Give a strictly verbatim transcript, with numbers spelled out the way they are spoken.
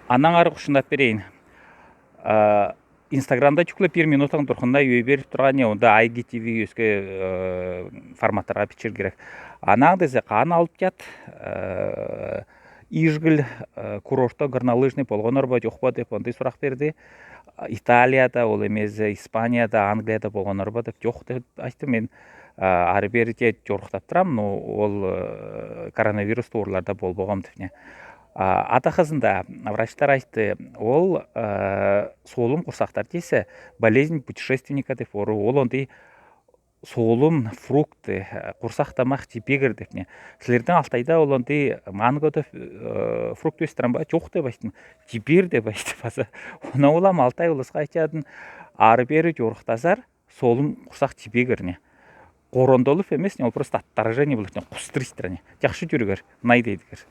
Анаң ары хошынап пирейин. А, Инстаграмда чукле бир минутаң турханна йой берип турган, онда ай джи ти ви, йөске, э, форматтарга бичер кирек. Анаң десе, каан алып чат, э, Ижкил, э, курортта горнолыжный болгонор ба, чох па деп, онда сурак берди. Италияда, ол эмезе Испанияда, Англияда болгонор ба деп, чох деп айттым. Мен, а, ары бери чорхтап турам, но ол, э, коронавирус турларда болбогом деп не. А, ада хызында врачтар айтты, ол, э, солум курсактар десе, болезнь путешественника деп ору, ол онда солум, фрукты, э, курсак тамак чибегер деп не. Силердиң Алтайда ол онда манго деп, э, фрукт өстирем ба, чох деп айттым. Чибер деп айтты база. Она улам Алтай улуска айтчадын, ары бери чорхтасар, солум курсак чибегер не. Корондолуп эмес не, ол просто отторжение болот не, кустур истире не. Чахшы чүрюгер, най дейдигер.